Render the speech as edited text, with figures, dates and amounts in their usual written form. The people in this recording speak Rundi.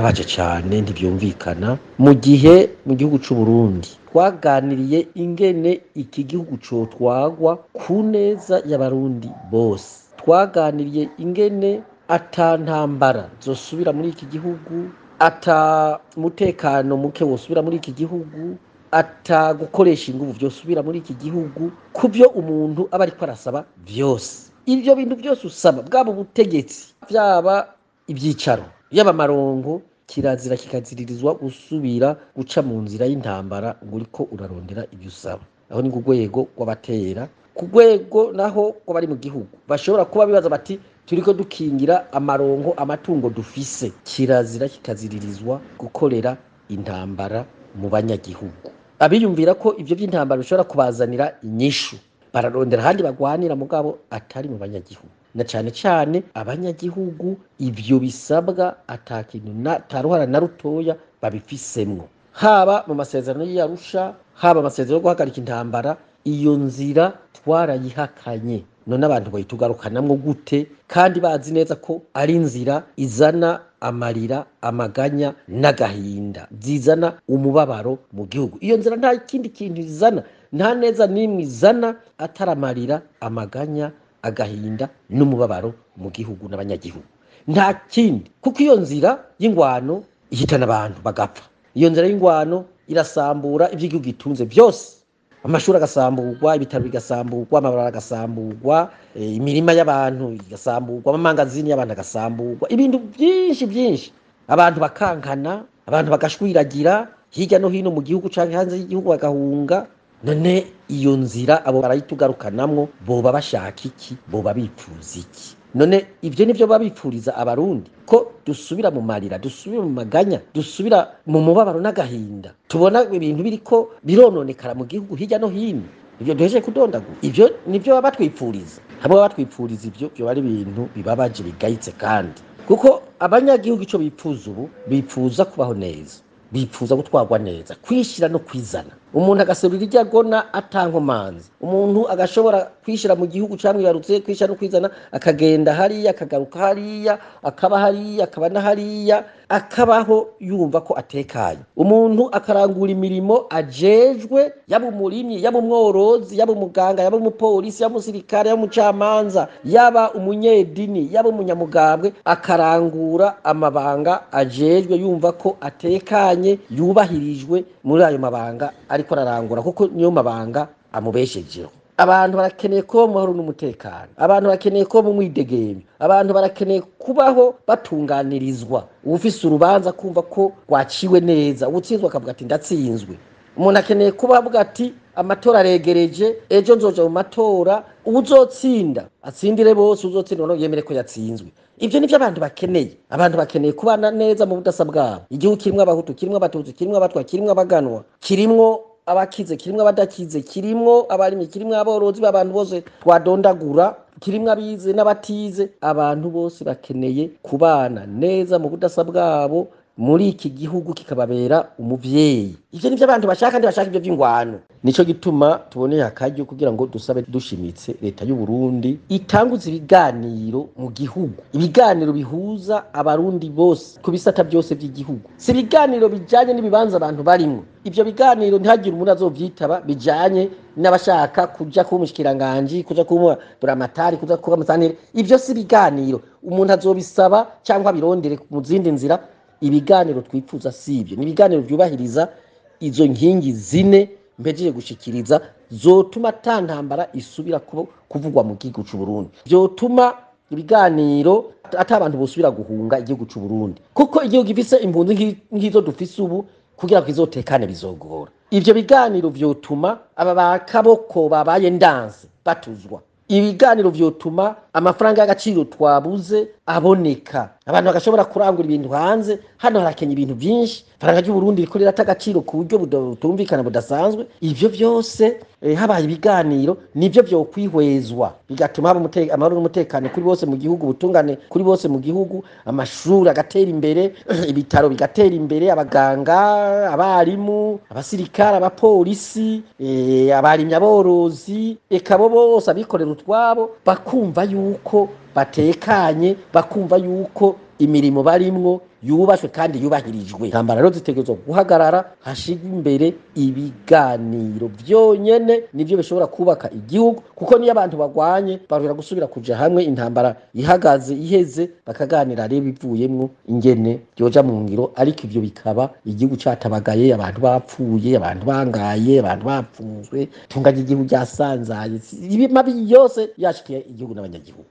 Birababaje cyane, ntibyumvikana mu gihe mu gihugu c'u Burundi twaganiriye ingene iki gihugu cotwagwa ku neza y'abarundi bose. Twaganiriye ingene ata ntambara zosubira muri iki gihugu, ata mutekano muke wosubira muri iki gihugu, ata gukoresha inguvu vyosubira muri iki gihugu, ku byo umuntu aba ariko arasaba vyose. Ivyo bintu byose usaba, bwaba ubutegetsi, vyaba ivyicaro, yaba amarongo, kirazira kikaziririzwa gusubira guca mu nzira y'intambara ngo uriko urarondera ibyo usaba. Aho ni ku rwego rw'abatera. Ku rwego naho rw'abari mu gihugu bashobora kuba bibaza bati turiko dukingira amarongo, amatungo dufise. Kirazira kikaziririzwa gukorera intambara mu banyagihugu. Abiyumvira ko ivyo vy'intambara bishobora kubazanira inyishu bararondera ahandi bagwanira, mugabo atari mu banyagihugu, na cane cane abanyagihugu ivyo bisabwa ata kintu ata ruhara na rutoya babifisemwo, haba mu masezerano y'Arusha, haba amasezerano yo guhagarika intambara. Iyo nzira twarayihakanye. None abantu bayitugarukanamwo gute kandi bazi neza ko ari inzira izana amarira, amaganya n'agahinda, zizana umubabaro mu gihugu? Iyo nzira nta kindi kintu izana, nta neza n'imwe izana atari amarira, amaganya, agahinda n'umubabaro mu gihugu n'abanyagihugu, nta kindi. Kuko iyo nzira y'ingwano ihitana abantu bagapfa, iyo nzira y'ingwano irasambura ibyo igihugu gitunze byose: amashuri agasamburwa, ibitaro bigasamburwa, amabarabara agasamburwa, imirima y'abantu igasamburwa, amamangazini y'abantu agasamburwa, ibintu byinshi byinshi, abantu bakankana, abantu bagashwiragira hirya no hino mu gihugu canke hanze y'igihugu bagahunga. None iyo nzira abo barayitugarukanamwo boba bashaka iki? Boba bipfuza iki? None ibyo nivyo baba bipfuriza abarundi, ko dusubira mu marira, dusubira mu maganya, dusubira mu mubabaro n'agahinda, tubona ibintu biriko birononekara mu gihugu hirya no hino, ibyo duhejeje kudondagura? Ibyo nivyo baba batwipfuriza? Hamwe baba batwipfuriza ibyo, byoba ari ibintu bibabaje, bigayitse. Kandi kuko abanyagihugu ico bipfuza ubu, bipfuza kubaho neza, bipfuza gutwarwa neza, kwishira no kwizana, umuntu agaserura iryo agona atankomanzi, umuntu agashobora kwishira mu gihugu camwibarutse, kwishira no kwizana, akagenda hariya, akagaruka hariya, akaba hariya, akaba na hariya, akabaho yumva ko atekanye, umuntu akarangura imirimo ajejwe, yaba umurimyi, yaba umworozi, yaba umuganga, yaba umupolisi, yaba umusirikare, yaba umucamanza, yaba umunyedini, yaba umunyamugambwe, akarangura amabanga ajejwe yumva ko atekanye, yubahirijwe muri ayo mabanga ariko ararangura, kuko niyo mabanga amubeshejeho. Abantu barakeneye kuba mu mahoro n'umutekano, abantu barakeneye kuba mu mwidegemvyo, abantu barakeneye kubaho batunganirizwa, uwufise urubanza kumva ko rwaciwe neza, uwutsinzwe akavuga ati ndatsinzwe. Umuntu akeneye kuba avuga ati amatora aregereje, ejo nzoja mu matora, uwuzotsinda atsindire bose, uwuzotsindwa nawe yemere ko yatsinzwe. Ivyo nivyo abantu bakeneye. Abantu bakeneye kubana neza mu budasa bwabo. Igihugu kirimwo abahutu, kirimwo abatutsi, kirimwo abatwa, kirimwo abaganwa, kirimwo abakize, kirimwo abadakize, kirimwo abarimyi, kirimwo aborozi, b'abantu bose twadondagura, kirimwo abize n'abatize. Abantu bose bakeneye kubana neza mu budasa bwabo muri iki gihugu, kikababera umuvyeyi. Ivyo nivyo abantu bashaka, ntibashaka ivyo vy'ingwano. Nico gituma tuboneye akaryo kugira ngo dusabe dushimitse leta y'u Burundi itanguze ibiganiro mu gihugu, ibiganiro bihuza abarundi bose ku bisata byose by'igihugu. Si ibiganiro bijanye n'ibibanza abantu barimwo. Ivyo biganiro ntihagire umuntu azovyitaba bijanye n'abashaka kuja kuba umushikiranganji, kuja kuba buramatari, kuja kuba umusanteri. Ivyo si ibiganiro. Umuntu azobisaba cyangwa abirondere mu zindi nzira. Ibiganiro twifuza si ibyo, ni ibiganiro byubahiriza izo nkingi zine mpejeje gushikiriza, zotuma ata ntambara isubira kuvugwa mu gihugu c'u Burundi, vyotuma ibiganiro ata abantu bosubira guhunga igihugu c'u Burundi, kuko igihugu gifise impunzi nk'izo dufise ubu, kugira ngo kizotekane bizogora. Ivyo biganiro vyotuma aba bakaboko babaye ndanse batuzwa. Ibiganiro vyotuma amafaranga y'agaciro twabuze aboneka, abantu bagashobora kurangura ibintu hanze. Hano harakenya ibintu vyinshi, ifaranga ry'u Burundi riko rirata agaciro ku buryo butumvikana, budasanzwe. Ivyo vyose, habaye ibiganiro, nivyo vyokwihwezwa, bigatuma haba amahoro n'umutekano kuri bose mu gihugu, ubutungane kuri bose mu gihugu, amashuri agatera imbere, ibitaro bigatera imbere, abaganga, abarimu, abasirikare, abapolisi, abarimyi, aborozi, eka bo bose abikorera utwabo, bakumva yuko batekanye, bakumva yuko imirimo barimwo. yubashwe kandi yubahirijwe. Intambara rero zitegerezwa guhagarara, hashirwe imbere ibiganiro vyonyene, nivyo bishobora kubaka igihugu, kuko niyo abantu bagwanye barashobora gusubira kuja hamwe, intambara ihagaze iheze bakaganira rero ibivuyemwo ingene vyoja mu ngiro. Ariko ivyo bikaba igihugu catabagaye, abantu bapfuye, abantu bangaye, abantu bapfunzwe, itunga ry'igihugu ryasanzaye, mabi yose yashikiye igihugu n'abanyagihugu.